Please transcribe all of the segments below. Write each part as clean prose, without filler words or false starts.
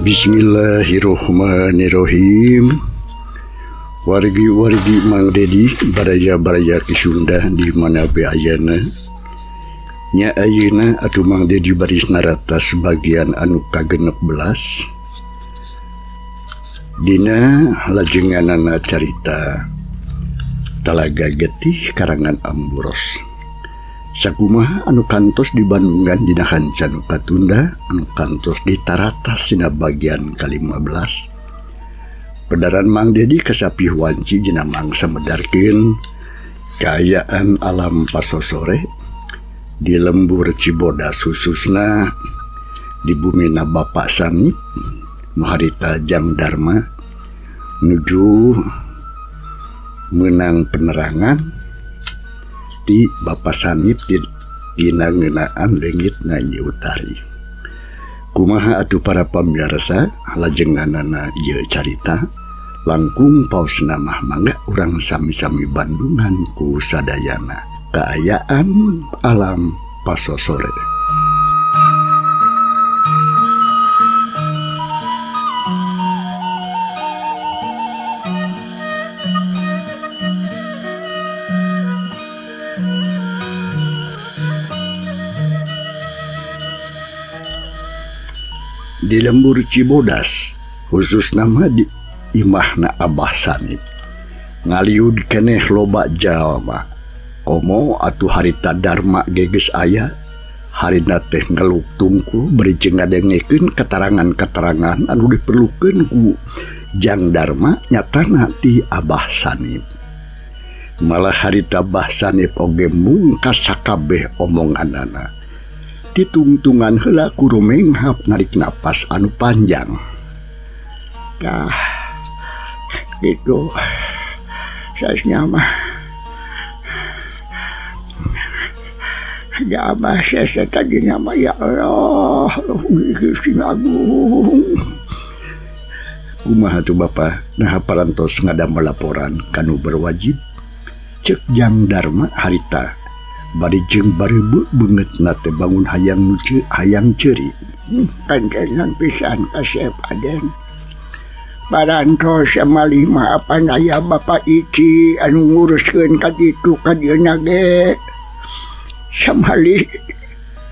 Bismillahirrohmanirrohim. Wargi-wargi Mang Dedi baraya-baraya Ki Sunda di mana be ayana nya ayeuna atuh Mang Dedi baris naratas bagian anu ka-16 Dina lajenganana carita Talaga Getih karangan Amburos. Sakumaha anu kantos di Bandungan dina hanca nu katunda anu kantos ditaratas dina bagian ka-15. Pedaran Mang Dedi kasapih wanci dina mangsa medarkeun kaayaan alam pasosore di lembur Cibodas khususna di bumina Bapak Sanip nu harita Jang Dharma nuju meunang penerangan ti Bapak Sanip dina ngeunaan leungitna Nyi Utari. Kumaha atuh para pamirsa lajenganana ieu carita langkung paosna mah mangga urang sami-sami Bandungan ku sadayana kaayaan alam pasosore. Di lembur Cibodas khusus nama di imahna Abah Sanip ngaliud keneh loba jalma komo atuh harita Dharma geges aya harina teh ngeluk tungkul bari jeung ngadengekeun keterangan-keterangan anu diperlukeun ku Jang Dharma nyatana ti Abah Sanip. Malah harita Abah Sanip oge mungkas sakabeh omonganana. Ditungtungan heula ku rumenghap narik napas anu panjang. Tah gitu saesnya mah. Ya Abah saya tadi nama ya Allah Gusti Agung. Kumaha tuh Bapak nah parantos ngadamel laporan kanu berwajib cek Jang Dharma harita bari jeung bareubeuh beungeutna teh bangun hayang nu hayang ceuri. Panjenengan pisan kasep Aden. Parantos malih mah apan aya Bapak Ici anu nguruskeun ka ditu ka dieuna ge. Samalih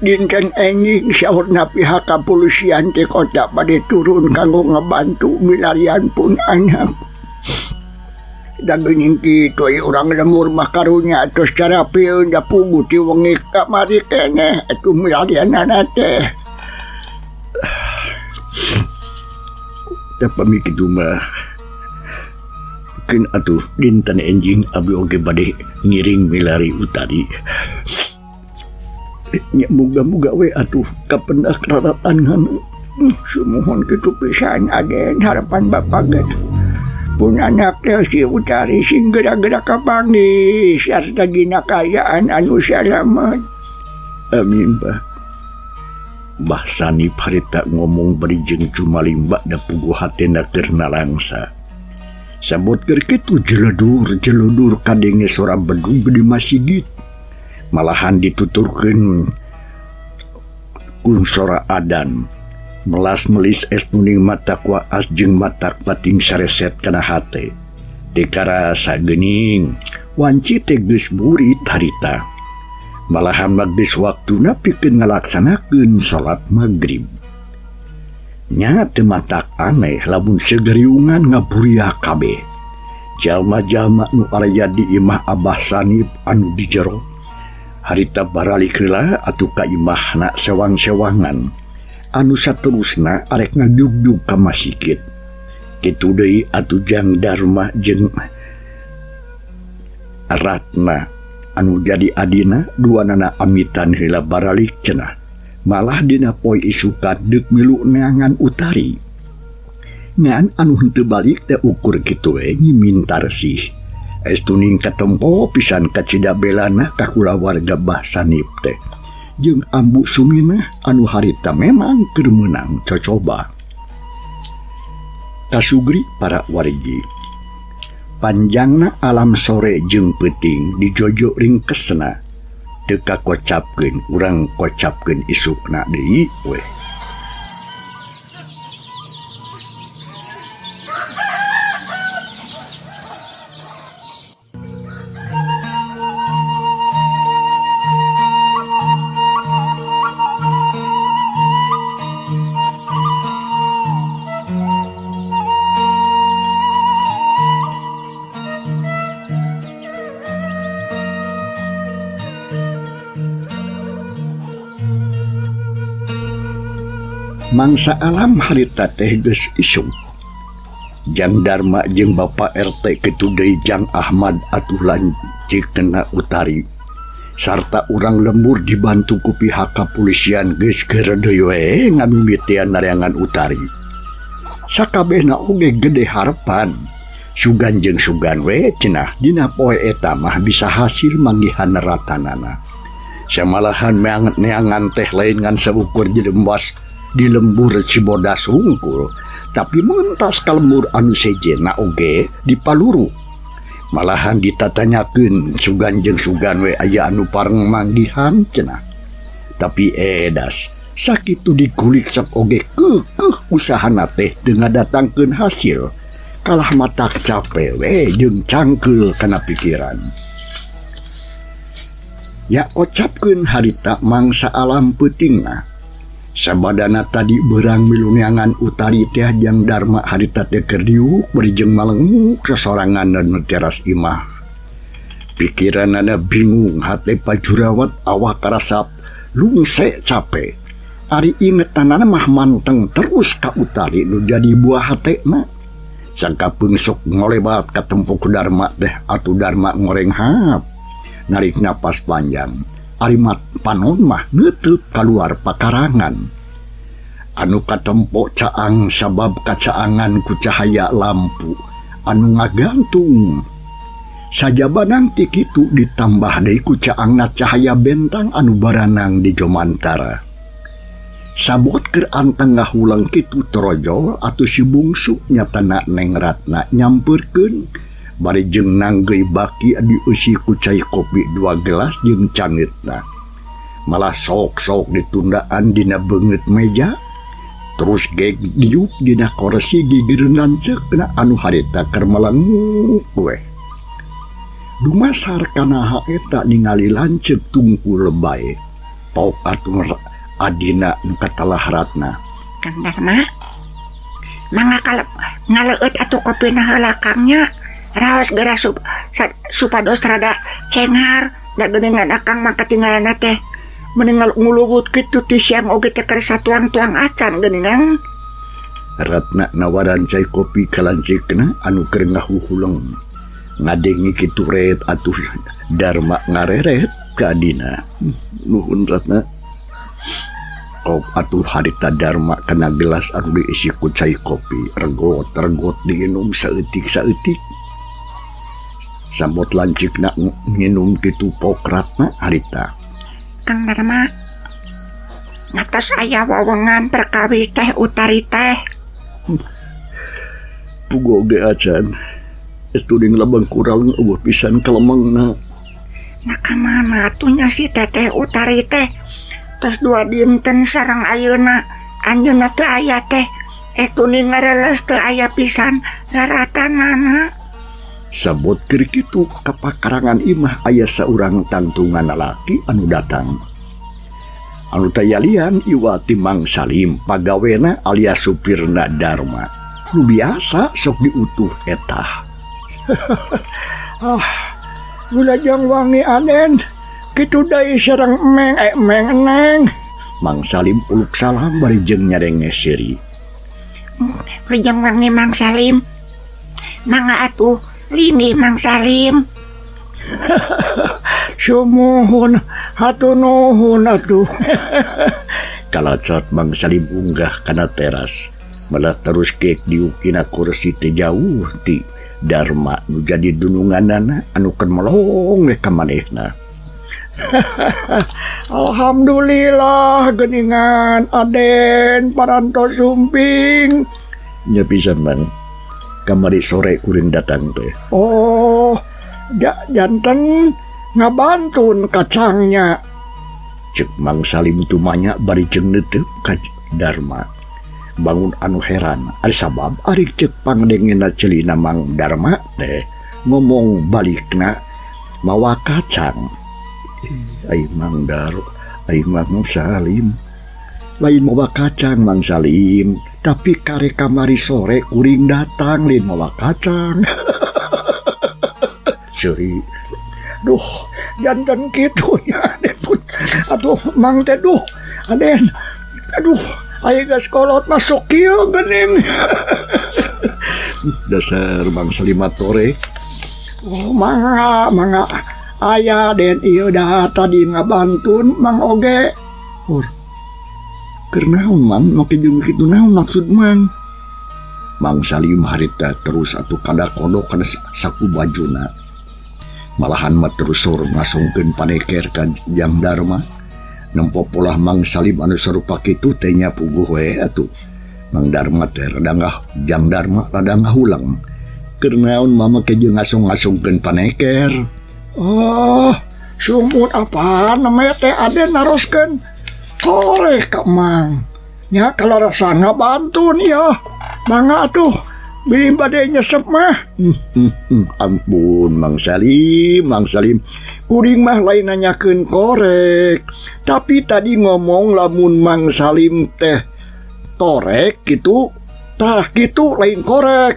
dinten enjing saurna pihak kepolisian ti kota bade turun kanggo ngabantu milarian pun anak. Da geuning kitu ieu urang lembur mah karunya tos carapieun da puguh ti wengi kamari keneh atuh milarianana teh. Tah pami kitu mah keun atuh dinten enjing abdi oge bade ngiring milari Utari. Nya muga-muga we atuh kapendak raratangan. Sumuhun kitu pisan Aden harapan Bapak ge. Pun anak teh si Utari sing geura-geura kapanggih sarta dina kaayaan anu salamet. Amin Bah. Bah Sanip harita ngomong bari jeung cumalimba da puguh hatena keur nalangsa. Sabot keur kitu jeledur-jeledur kadenge sora bedug di masigit. Malahan dituturkeun ku sora adan. Melas-melis es nuning mata kuaas jeung matak pating sareset kana hate. Teu karasa geuning, wanci teh geus burit harita. Malahan mah geus waktuna pikeun ngalaksanakeun salat magrib. Nya teu matak aneh lamun segeriungan ngaburiah kabeh. Jalma-jalma nu araya di imah Abah Sanip anu di jero harita baralik heula atuh ka imahna sewang-sewangan. Anu saterusna arek ngajugjug ka masigit. Kitu deui atuh Jang Dharma jeung Ratna anu jadi adina duanana amitan heula baralik cenah. Malah dina poe isukan deuk milu neangan Utari. Ngan anu henteu balik teh ukur kitu we Nyi Mintarsih. Estuning katempo pisan kacida belana ka kulawarga Bah Sanip teh. Jeung Ambu Suminah anu harita memang keur meunang cocoba. Kasugri para wargi. Panjangna alam sore jeung peuting dijojo ringkesna. Teu kakocapkeun urang kocapkeun isukna deui weh. Mangsa alam harita teh geus isuk. Jang Darma jeung Bapak RT kitu deui Jang Ahmad atuh lanceukna Utari. Sarta urang lembur dibantu ku pihak kapolisian geus geureudeui we ngamimitian nareangan Utari. Sakabehna oge gede harepan. Sugan jeung sugan we cenah dina poe eta mah bisa hasil manggihan ratanana. Samalahan neangan teh lain ngan saukur jelembas di lembur Cibodas hungkul, tapi mentas ka lembur anu sejenna oge dipaluru. Malahan ditatanyakeun sugan jeung sugan we aya anu pareng manggihan cenah. Tapi edas sakitu dikulik sok oge keukeuh usahana teh teu ngadatangkeun hasil. Kalah matak cape we jeung cangkeul kana pikiran. Ya kocapkeun harita mangsa alam peutingna. Sabadana tadi beurang milu neangan Utari teh Jang Darma harita teh keur diuk bari jeung malenguk sasorangan nu teras imah. Pikiranana bingung, hate pajurawat, awak karasap lungse cape. Ari ingetanana mah manteng terus ka Utari nu jadi buah hatena. Sangkapeung sok ngolebat ka tempok Darma teh atuh Darma ngorenghap. Narik napas panjang. Ari mat panon mah neuteuk kaluar pakarangan. Anu katempo caang sabab kacaangan ku cahaya lampu anu ngagantung. Sajaba nanti kitu ditambah deui ku caangna cahaya bentang anu baranang di jomantara. Sabot keur anteng ngahulang kitu torojol atuh si bungsu nyatana Neng Ratna nyampeurkeun bari jeung nanggeuy baki dieusi ku cai kopi 2 gelas jeung cangeutna. Malah sok-sok ditundaan dina beungeut meja, terus geg diuk dina korsi gigireun lanceukna anu harita keur melenguk we. Dumasar kana eta ningali lanceuk tungkul bae. Pok atuh adina nu katalah Ratna. Kang Darma, mangga ngaleueut atuh kopina heula Kang nya. Raos geura supados rada cengar, da geuningan akang mah katinggalana teh. Mending nguluwut kitu ti siang oge teh keur satuang-tuang acan geuningan. Ratna nawaran cai kopi ka lanceukna anu keur ngahuhuleng. Ngadengi kitu ret atuh Darma ngareret ka adina. Nuhun Ratna. Kop atuh harita Darma kana gelas anu diisi ku cai kopi, regot-regot diinum saeutik-saeutik. Sambot lanceukna nginum kitu pok Ratna harita. Kang Darma, ngatos aya wewengan perkawis teh Utari teh. Pugo ge acan. Estuning labang kurang eueuh pisan kalemengna. Nah kamana atuh nya si teteh Utari teh? Tos 2 dinten sareng ayeuna anjeunna teu aya teh. Estuning ngareles teu aya pisan raratanana. Sabot keur kitu ka pakarangan imah aya saurang tangtungan lalaki anu datang. Anu tayalian iwati Mang Salim pagawena alias supirna Darma. Nu biasa sok diutuh etah. Ah, gulajang wangi aden. Kitu deui sareng emeng, emeng eneng. Mang Salim uluk salam bari jeung nyarenge seuri. Wilujeng wangi Mang Salim. Mangga atuh lini Mang Salim. Sumuhun hatur nuhun atuh. Kalacot Mang Salim unggah kana teras. Malah terus kek diukina kursi teh jauh ti Darma nu jadi dununganana anu keur melong we ka manehna. Alhamdulillah geuningan Aden parantos sumping. Nya pisan Mang. Kamari sore kuring datang teh. Oh, janten ngabantun kacangnya. Cek Mang Salim tumanya bari jeung neuteuk ka Darma. Bangun anu heran, ari sabab ari cek pangdengena celina Mang Darma teh ngomong balikna mawa kacang. Ai Mang Dar, ai Mang Salim. Lain mawa kacang Mang Salim, tapi kare kamari sore kuring datang lain mawa kacang. Seuri. Duh, jantan kitu ya, Aden pun. Aduh, Mang teh duh, Aden. Aduh, Aya geus kolot masuk kieu geuning. Dasar Mang Salim torek. Oh, mangga mangga aya den ieu dah tadi ngabantun Mang oge. Hur. Keur naon Mang make jeung kitu naon maksud Mang? Mang Salim harita terus atuh kada kodok kana saku bajuna. Malahan mah terus sor ngasongkeun paneker ka Jang Darma. Nempo polah Mang Salim anu sarupa kitu teh nya puguh we atuh. Mang Darma teh rada ngah Jang Darma rada ngahulang. Keur naon mama ke jeung ngasong-ngasongkeun paneker. Oh, sumut apaan namanya teh aden naroskeun korek ka Mang. Nya kalarasana bantun ya. Mangga atuh bilih bade nyesep mah. Ampun Mang Salim, Mang Salim. Kuring mah lain nanyakeun korek. Tapi tadi ngomong lamun Mang Salim teh torek gitu, tah gitu lain korek.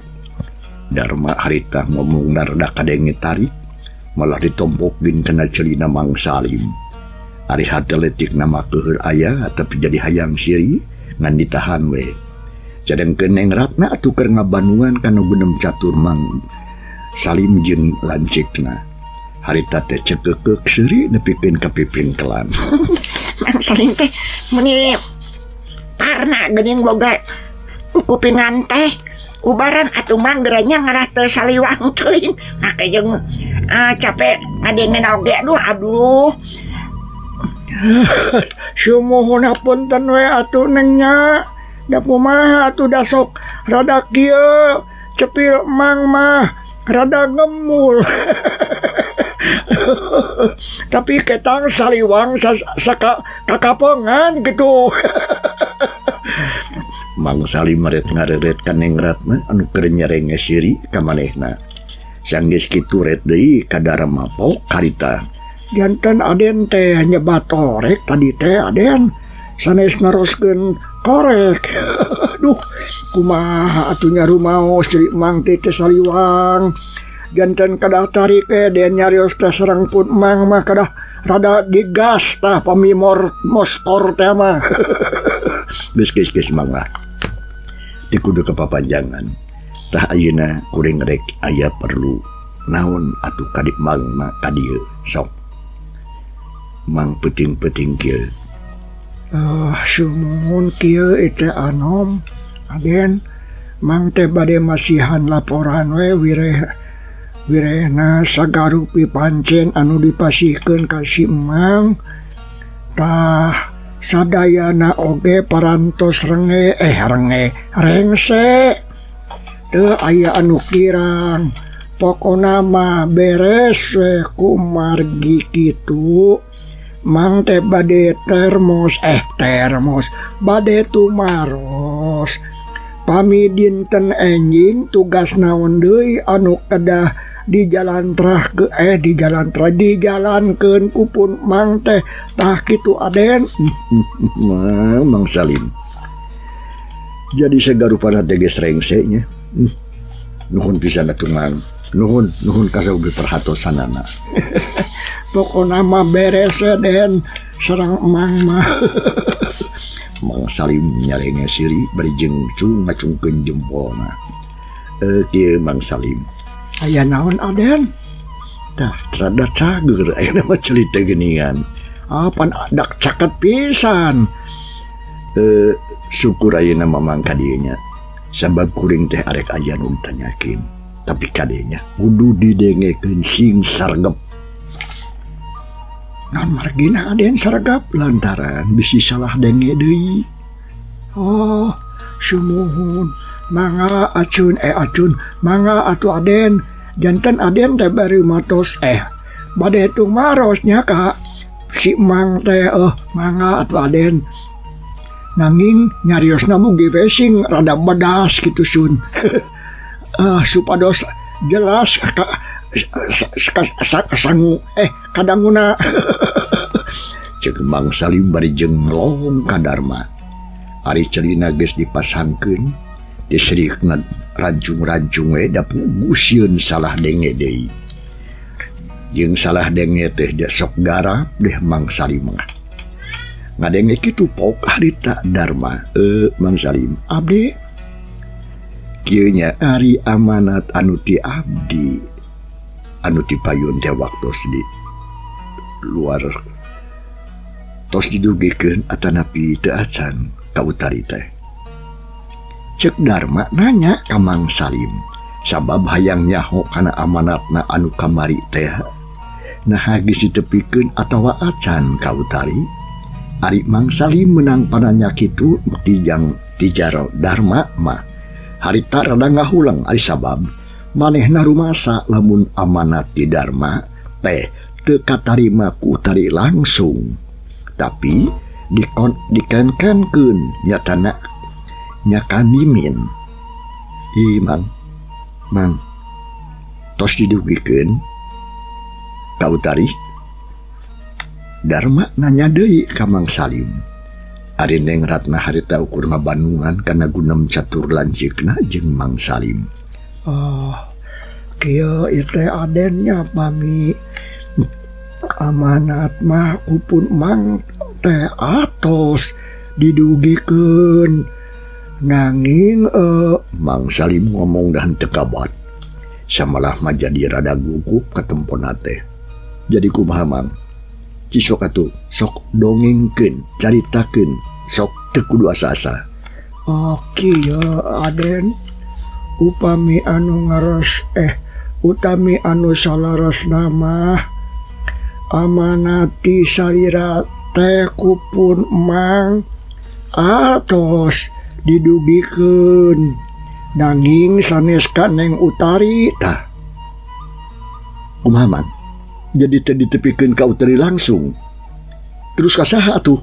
Darma harita ngomong narda kadenge tarik, malah ditompokin kena celina Mang Salim. Ari hate letik nama keuheur aya tapi jadi hayang siri ngan ditahan we. Cadengkeun Neng Ratna atuh keur ngabanungan kana gunem catur Mang Salim jeung lanceukna. Harita teh cekekeuk seuri nepikeun ka pipingkelan. Mang Salim teh meuni parna geuning boga kupingan teh. Ubaran atuh Mang geranya ngarah teu saliwang teuing. Make jeung capek ngadengen oge aduh aduh. Sumuhun hapunten we atuh Neng nya. Da kumaha atuh da sok rada kieu cepil Mang mah rada ngemul. Tapi ketang saliwang saka kakapongan gitu. Mang Salim meret ngareret ka Neng Ratna anu keur nyerenge siri ka manehna. Sanggeus kitu ret deui ka Darma pok karita. Janten aden teh nyebat torek tadi teh aden sanes naroskeun korek. Duh, kumaha atuh nya rumaos cerik Mang teh teh saliwang. Janten kadah tarik den nyarios teh sareng pun Mang mah kadah rada digas tah pami mostor teh mah. Geus geus geus Mang lah. Teu kudu kepapanjangan. Tah ayeuna kuring rek aya perlu naon atuh kadip Mang mah ka dieu sok. Mang peuting-peuting kieu. Sumuhun kieu teh anom aden Mang teh bade masihan laporan we wireh wirehna sagarupi pancen anu dipasihkeun ka si Mang. Tah sadayana oge parantos renge rengse teu aya anu kirang. Pokona mah beres we kumargi kitu. Mang teh bade termos bade tumaros. Pami dinten enjing tugas naon deui anu kedah dijalankeun kupun Mang teh tah kitu aden. Mang Salim. Jadi sagarupana teh geus rengse nya. Nuhun pisan atuh Mang. Nuhun nuhun kasaubi perhatosanana. Pokona mah beres den sareng Mang mah. Mang Salim nyarenge siri bari jeung cung ngacungkeun jempolna. Kieu Mang Salim. Aya naon aden? Tah rada cager aya mah celita geuningan. Apan dak caket pisan. Syukur ayeuna Mamang ka dieu nya. Sabab kuring teh arek aya nu ditanyakeun. Tapi kadenya kudu didengekeun sing sargep. Naon margina aden sargep? Lantaran bisi salah denge deui. Oh, sumuhun. Mangga acun mangga atuh aden. Janten aden teh bari matos bade tumaros nya ka si Mang teh mangga atuh aden. Nanging nyariosna mugi we sing rada bedas kitu sun. Supados jelas sangu kadanguna. Ceuk Mang Salim bari jeung ngelong ka Darma. Ari celina geus dipasangkeun teh sirikna rancung-rancung we da puguh sieun salah denge deui. Jeung salah denge teh da sok garap deh Mang Salim mah. Ngadenge kitu pok harita Dharma Mang Salim abdi kieu nya ari amanat anu ti abdi anu ti payun teh waktos di luar tos didugikeun atanapi teu acan ka Utari teh. Cek Dharma nanya ka Mang Salim sabab hayang nyaho kana amanatna anu kamari teh naha geus ditepikeun atawa acan ka Utari. Ari Mang Salim menang pananya kitu tijang tijaro Dharma mah harita rada ngahulang ari sabab manehna rumasa lamun amanat ti Dharma teh teu katarima ku Utari langsung tapi dikenkenkeun nyatana nya ka Mimin. Ih Mang, Mang tos didugikeun ka Utari. Dharma nanya deui ka Mang Salim. Ari Neng Ratna harita ukur ngabandungan kana gunem catur lanceukna jeung Mang Salim. Oh, kieu ieu teh adennya pami amanat mah kupun Mang teh atos didugikeun nanging Mang Salim ngomong dan teu kabat. Samalah mah jadi rada gugup katempona teh. Jadi kumaha Mang? Cisok atuh sok dongengkeun, caritakeun, sok teu kudu asa-asa. Oke ya Aden, upami anu ngaros utami anu salarasna mah amanati salira teh kupun Mang atos didugikeun nanging sanes ka Neng Utari tah. Kumaha Mang? Jadi teh ditepikeun ka Utari langsung. Terus ka saha atuh?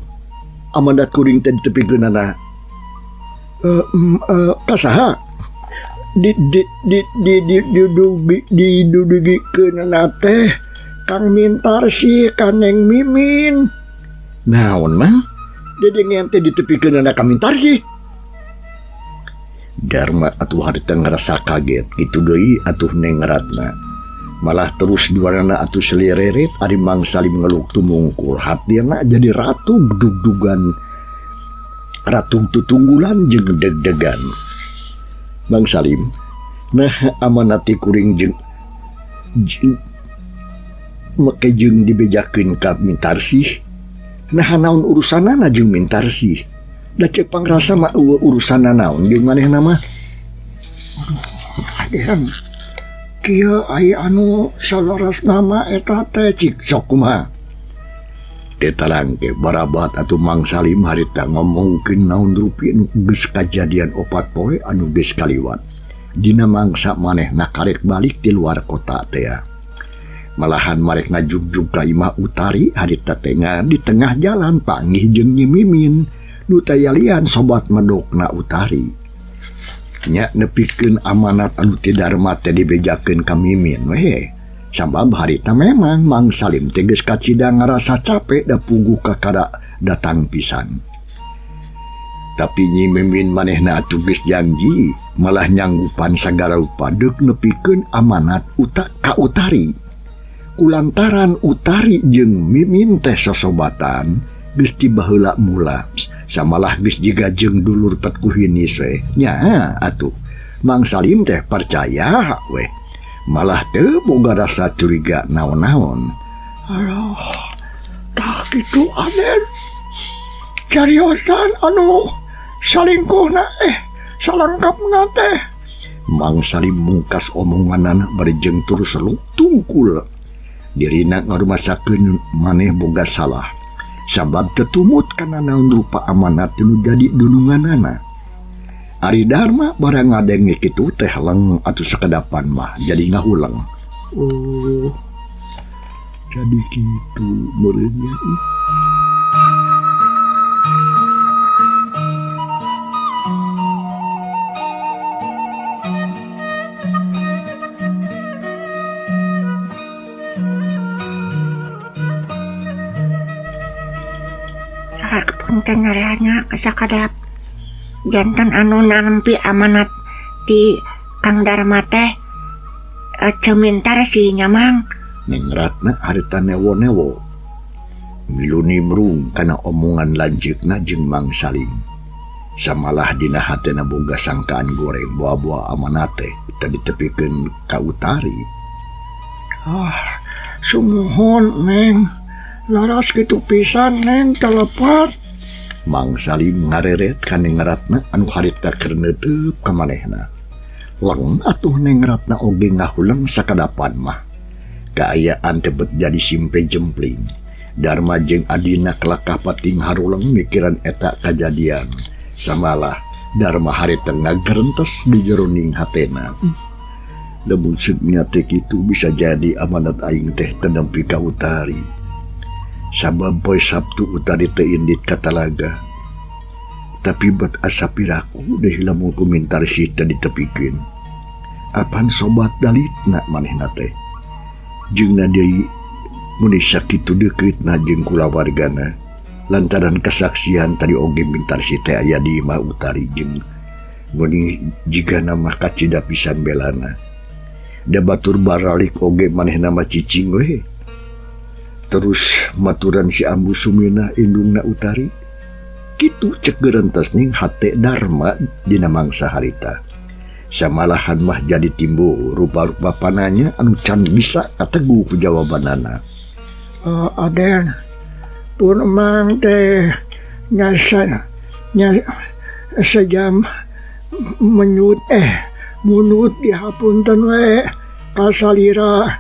Amanat kuring teh ditepikeunana. Ka saha? Didugikeunana teh Kang Mintarsi ka Neng Mimin. Naon Mang? Jadi ngeun teh ditepikeunana ka Mintarsi. Dharma atuh harita ngarasa kaget kitu deui atuh Neng Ratna. Malah terus duanana atuh selireret ari Mang Salim ngeluk tumungkur hatina jadi ratu dugdugan ratu tutunggulan jeung deg-degan. Mang Salim nah amanati kuring jeung make jeung dibejakeun ka Mintarsih nah naon urusanana jeung Mintarsih da ceuk pangrasa mah eueuh urusanna naon jeung manehna mah. Aduh aden kieu aya anu salarasna mah eta teh cik sok kumaha. Teh talangke barabat atuh Mang Salim harita ngomongkeun naon rupi nu geus kajadian opat poe anu geus kaliwat. Dina mangsa manehna karek balik ti luar kota teh. Malahan marek ngajugjug ka imah Utari harita teh di tengah jalan panggih jeung Nyi Mimin nu tayalian sobat medokna Utari. Nya nepikeun amanat anu ti Dharma teh dibejakeun ka Mimin we. Sabab harita memang Mang Salim teh geus kacida ngarasa capek da puguh kakara datang pisan. Tapi Nyi Mimin manehna atuh geus janji malah nyanggupan sagala rupa deuk nepikeun amanat ka Utari. Kulantaran Utari jeung Mimin teh sosobatan geus ti baheula mula samalah geus jiga jeung dulur pet kuhinis we. Nya atuh Mang Salim teh percaya we. Malah teu boga rasa curiga naon-naon. Aduh, tah kitu aden. Cariosan anu salingkuhna salangkapna teh. Mang Salim mungkas omonganan bari jeung terus seluk tungkul. Dirina ngarumasakeun maneh boga salah. Sabab tetumut kana naon rupa amanat nu jadi dununganana. Ari Dharma barang ngadenge kitu teh leng atuh sakedapan mah jadi ngahuleng. Oh, jadi kitu meureun nya. Punten ngaranya sakadap jantan anu nampi amanat ti Kang Dharma teh Ceu Mintarsi nya Mang. Neng Ratna harita newo-newo. Milu nimrung kana omongan lanceukna jeung Mang Salim. Samalah dina hatena boga sangkaan goreng boa-boa amanat teh teu ditepikeun ka Utari. Ah, sumuhun Neng. Laras kitu pisan Neng telepat. Mang Salim ngareret ka Neng Ratna anu harita keur neuteup ka manehna. Leng atuh Neng Ratna oge ngahuleng sakadapan mah. Kaayaan teh bet jadi simpe jempling. Darma jeung adina kelakah pating haruleng mikiran eta kajadian. Samalah Darma harita ngagerentes di jeroning hatena. Lamun seugnya teh kitu bisa jadi amanat aing teh teu nempi ka Utari. Sabab poe Sabtu Utari teu indit ka talaga. Tapi bet asa piraku deh lamun ku Mintarsih teu ditepikeun. Apan sobat dalitna manehna teh. Jeung na deui mun sakitu deukeutna jeung kulawargana. Lantaran kesaksian tadi oge Mintarsih teh aya di imah Utari jeung meuni jigana mah kacida pisan belana. Da batur baralik oge manehna mah cicing we. Terus maturan si Ambu Suminah indungna Utari. Kitu cek gerentes ning hate Darma dina mangsa harita. Samalahan mah jadi timbul rupa-rupa pananya anu can bisa kategu ku jawabanana. Aden pun emang teh nyasa nya sejam menyut munut dihapunten we kasalira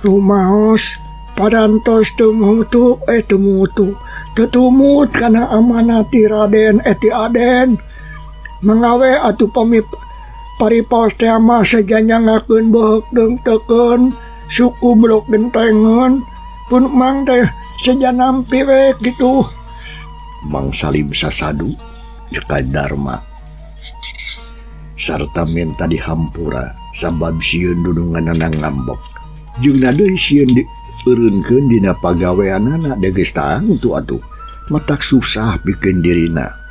rumaos parantos teu mutu teu mutu teu tumut kana amanat ti Raden ti Aden mangawe atuh pami paripaos teh mah sejanyangakeun beuheuk deungteukeun suku blok gentengeun pun mang teh seja nampi we kitu. Mang Salim sasadu jeung ka Darma sarta minta dihampura sabab sieun dununganana ngambek jeung na deui sieun dieureunkeun dina pagaweanana da geus tangtu atuh matak susah pikeun dirina.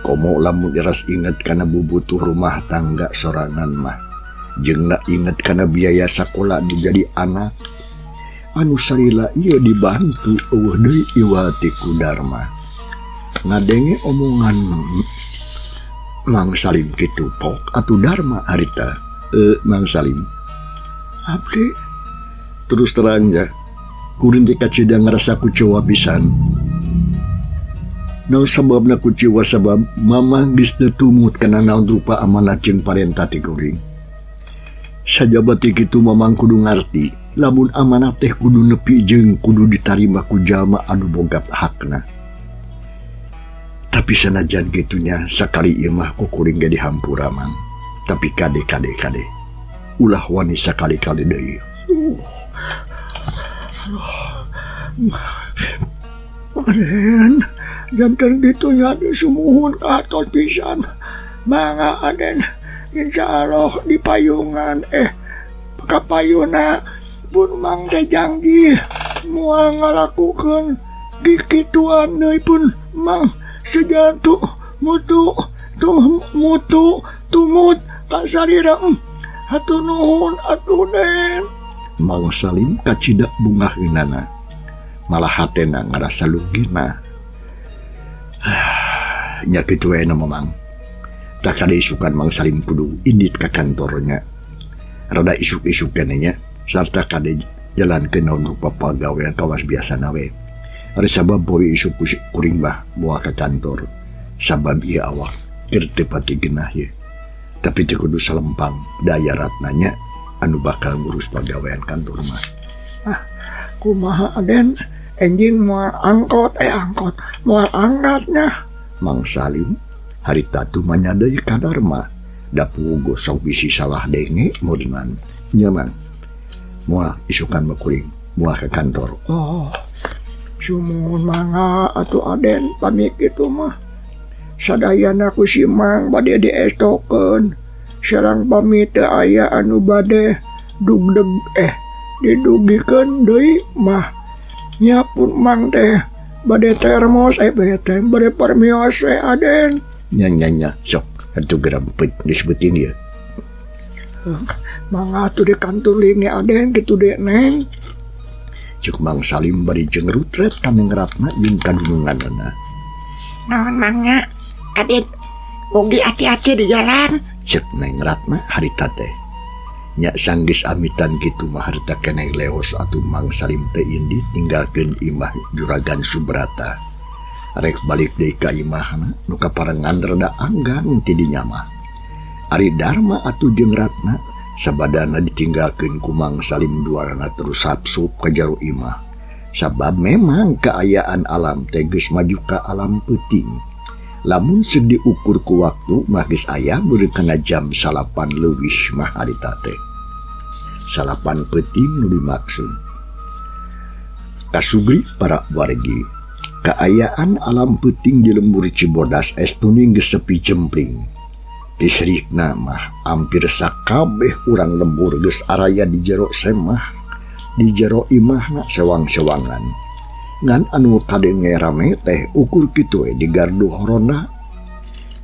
Komo lamun iras inget kana bubutuh rumah tangga sorangan mah jeung na inget kana biaya sakola nu jadi anak anu salila ieu dibantu eueuh deui iwati ku Darma. Ngadenge omongan Mang Salim kitu pok atuh Darma harita. Mang Salim abdi terus terang ya kuring teh kacida ngarasa kuciwa pisan. Naon sababna kuciwa sabab mamah geus teu tumut kana naon rupa amanat jeung parentah ti kuring. Sajaba ti kitu mamang kudu ngarti lamun amanat teh kudu nepi jeung kudu ditarima ku jalma anu boga hakna. Tapi sanajan kitunya sakali ieu mah ku kuring ge dihampura mang. Tapi kade kade kade ulah wani sakali-kali deui. Aden janten kitu nya sumuhun katon pisan. Mangga Aden insyaallah di payungan kapayuna pun mang teh janji moal ngalakukeun kikituan deui pun mang sejantu mutu tuh mutu tumut kasalira hatur nuhun atuh Den. Mang Salim kacida bungaheunana malah hatena ngarasa lugina. Nya kitu we na mamang. Tak ada isukan Mang Salim kudu indit ka kantornya. Rada isuk-isuk keneh nya sarta kade jalankeun naon rupa pagawean kawas biasana we. Ari sabab poe isuk kuring mah moal ka kantor sabab ieu awak keur teu pati genah ye. Tapi teu kudu salempang daya Ratna nya anu bakal ngurus pagawean kantor mah. Ah, kumaha Aden enjing moal angkot angkot moal angkatnya. Mang Salim harita tumanya deui ka Darma da puguh sok bisi salah denge meureunnan. Nya Mang moal isukan mah kuring moal ka kantor. Oh, sumuhun mangga atuh Aden pamit kitu mah. Sadayana ku si Mang bade diestokeun. Sareng pamit teu aya anu bade dugdeg didugikeun deui mah. Nya pun Mang teh bade termos bade teh bade permios we Aden. Nya nya nya sok atuh gerempet geus beuting ieu. Mangga atuh di kantor linge Aden kitu de Neng. Cek Mang Salim bari jeung rutret ka Neng Ratna jeung kadununganana. Naon mangga adit mugi hati-hati di jalan. Cek Neng Ratna harita teh. Nya sanggeus amitan kitu mah harita keneh leos atuh Mang Salim teh indit ninggalkeun imah Juragan Subrata. Rek balik deui ka imahna nu kaparengan rada anggang ti dinya mah. Ari Darma atuh jeung Ratna sabadana ditinggalkeun ku Mang Salim duarana terus sapsup ka jero imah. Sabab memang kaayaan alam teh geus maju ka alam peuting. Lamun seuk diukur ku waktu mah geus aya meureun kana jam 9 leuwih mah harita teh. 9 peuting nu dimaksud. Kasugri para wargi. Kaayaan alam peuting di lembur Cibodas estuning geus sepi jempling. Tisrikna mah hampir sakabeh urang lembur geus araya di jero semah, di jero imahna sewang-sewangan. Ngan anu kadenge rame teh ukur kitu we di gardu horona.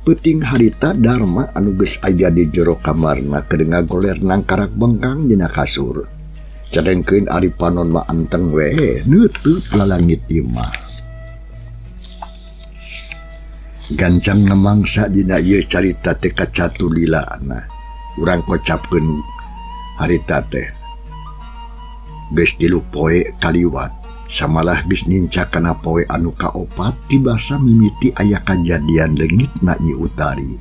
Peuting harita Darma anu geus aya di jero kamarna keur ngagoler nangkarak bengkang dina kasur. Cadengkeun ari panon mah anteng we neuteut lalangit imah. Gancang ngamangsa dina ieu carita teh kacatur lilana. Urang kocapkeun harita teh. Geus 3 poe kaliwat, samalah geus nincak kana poe anu kaopat tibasa mimiti aya kajadian leungitna Nyi Utari.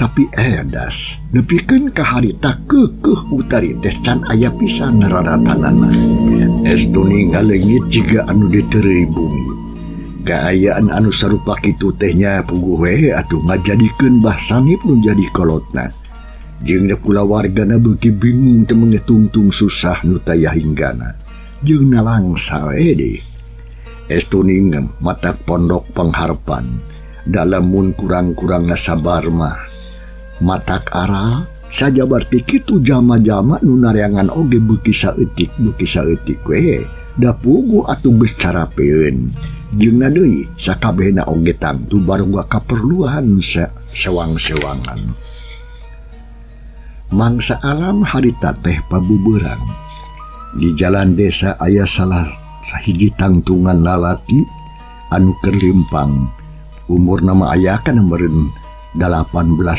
Tapi edas nepikeun ka harita keukeuh Utari teh can aya pisan raratanana. Estu ngaleungit jiga anu diteureuy bumi. Kaayaan anu sarupa kitu teh nya puguh we atuh ngajadikeun Bah Sanip nu jadi kolotna. Jeung da kulawargana beuki bingung teu mengetungtung susah nu taya hinggana. Jeung nalangsa we deui. Estuning matak pondok pangharpan. Dalamun kurang-kurangna sabar mah. Matak aral sajabar ti kitu jama-jama nu nareangan oge beuki saeutik beuki saeutik we. Da puguh atuh geus carapeun. Jeung na deui sakabehna oge tangtu baruga kaperluan sewang-sewangan. Mangsa alam harita teh pabubeurang. Di jalan desa aya salah sahiji tangtungan lalaki anu keur limpang. Umurna mah aya kana meureun 18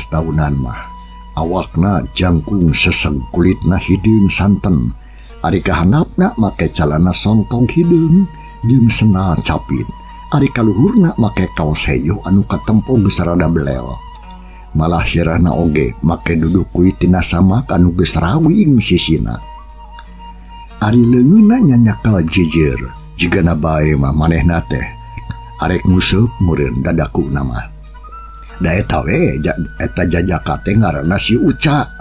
tahunan mah. Awakna jangkung seseg kulitna hideung santen. Ari kahandapna make calana sontong hideung jeung sendal capit. Ari kaluhurna make kaos heyo anu katempo geus rada belel. Malah sirahna oge make duduk kuy tina samak anu geus rawing sisina. Ari leungeunna nyanyakal jejer, jigana bae mah manehna teh arek nguseup meureun dadakuna mah. Da eta we eta jajaka teh ngaranna si Uca.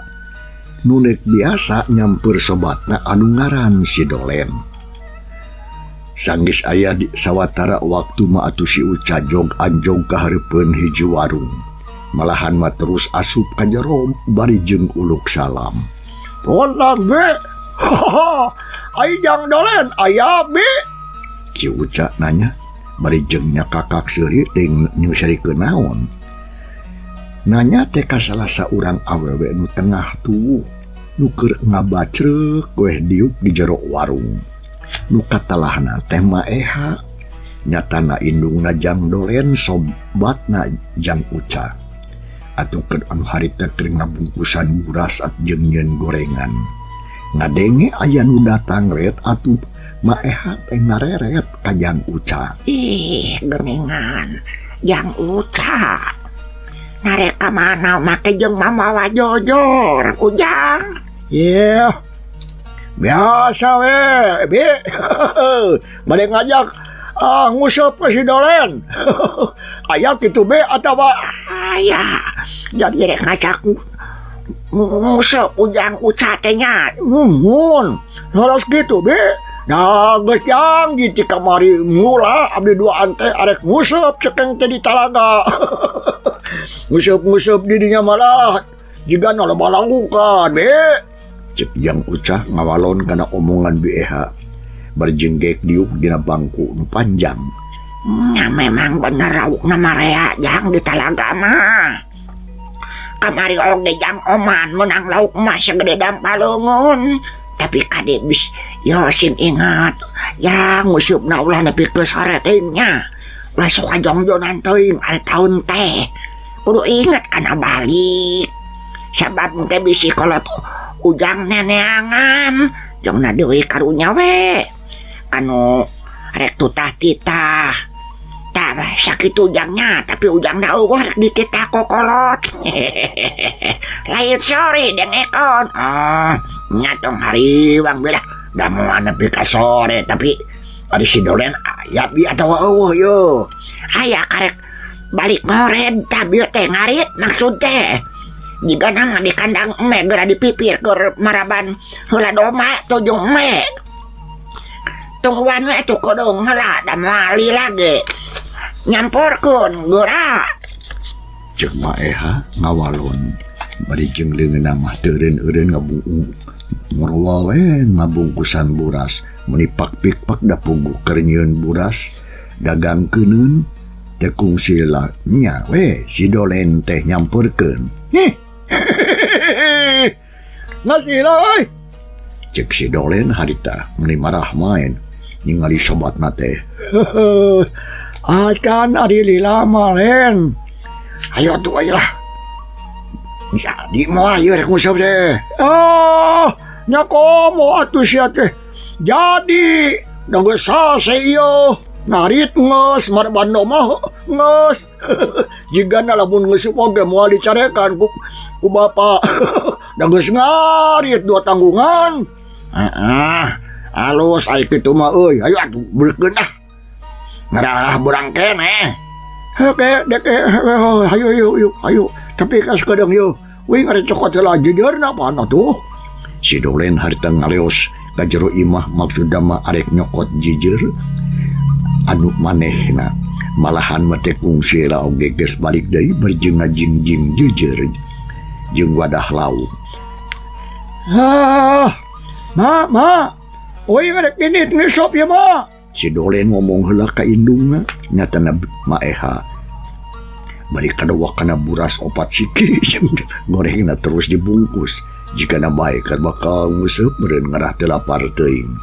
Nu nek biasa nyamper sobatna anu ngaran si Dolen. Sanggeus aya di sawatara waktu mah atuh si Uca jog anjog ka hareupeun hiji warung. Malahan mah terus asup ka jero bari jeung uluk salam. Ponang be. Ai jang Dolen aya be. Si Uca nanya bari jeung nyakakak seuri teuing nyeuserikeun naon. Nanya teh ka salah saurang awewe nu tengah tuwuh nu keur ngabacreuk weh diuk di jero warung. Nu katalahna teh maeha nyatana indungna jang Dolen sobatna jang Uca. Atuh keur anu harita keur ngabungkusan buras at jeung nyeun gorengan. Ngadenge aya nu datang ret atuh maeha teh ngareret ka jang Uca. Ih, geningan jang Uca. Narek ka mana make jeung mamawa jojor Ujang. Iya. Biasa we, bi. Bade ngajak nguseup ke si Dolen. Aya kitu be atawa aya. Jadi rek ngajak nguseup Ujang Uca teh nya. Muhun. Harus gitu be. Nah, geus jang di kamari mula abdi duaan teh arek nguseup cekeng teh di talaga. Nguseup-nguseup di dinya malah jiga loba langgukan be. Cek Jang Uca ngawalon kana omongan Bi Eha. Barjenggek diuk dina bangku nu panjang. Nya memang bener raukna marea jang di talaga mah. Kamari oge jang Oman menang lauk mah segede dampalungun. Tapi kade bis yo sim ingat ya ngusupna ulah nepi ke sore teuing nya. Ulah sok kajongjonan teuing ari taun teh. Kudu inget kana balik. Sabab engke bisi kolot ujang neneangan jongna deui karunya we. Anu rek tutah titah. Tah sakitu ujangnya tapi ujangna eueuh rek dititah ku kolot. Lain sore dengekon. Nya tong hariwang we lah. Da moal nepi ka sore tapi ari si Dolen aya bi atawa eueuh yeuh. Aya karek balik ngored tah bieu teh ngarit maksud teh. Jigana mah di kandang eme geura dipipir keur maraban heula domba tujung eme. Tungguan we atuh kudu heula da moal lila ge. Nyamporkeun geura. Ceuk Maeha ngawalon bari jeung leungeunna mah teu eureun-eureun ngorowal we ngabungkusan buras meuni pak-pikpak da puguh keur nyieun buras dagangkeuneun teu kungsi la nya we si Dolen teh nyamperkeun. Geus lila euy. Ceuk si Dolen harita meuni marah maen ningali sobatna teh. Acan ari lila mah Len. Ayo atuh ayo lah. Jadi moal ieu rek nguseup teh. Ah, nya komo atuh sia teh. Jadi da geus sase ieu. Ngarit geus marban mah geus. Jigana lamun nguseup oge moal dicarekan ku bapa. Da geus ngarit dua tanggungan. Heeh. Alus ai kitu mah euy. Ayo atuh beulkeun ah. Ngarah burang keneh. Oke, dek, ayo, ayo, ayo, ayo. Tapi kas kadang yo, wing ada cokot heula jejerna pan atuh. Si Dolen harita ngaleos ka jero imah maksudna mah arek nyokot jejer anu manehna. Malahan mah teh kungsi heula oge geus balik deui bari jeung ngajingjing jejer jeung wadah lauk. Ah, ma, ma, wing arek indit ngisop ya ma. Si Dolen ngomong heula ka indungna nyatana Maeha bari kadowa kana buras opat siki gorengna terus dibungkus jigana bae keur bakal nguseup meureun ngarah teu lapar teuing.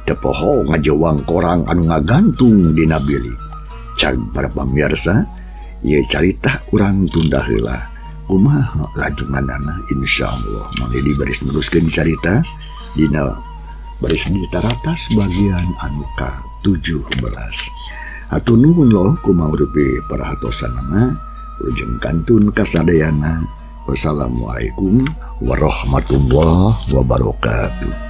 Teu poho ngajewang korang anu ngagantung dina bilik. Cag para pamirsa, ieu carita urang tunda heula. Kumaha lajunganana insyaallah Mang Dedi baris neruskeun carita dina baris ditaratas bagian anu ka-17. Hatur nuhun loh kumaha perhatosanana ujung kantun kasadayana. Wassalamualaikum warahmatullahi wabarakatuh.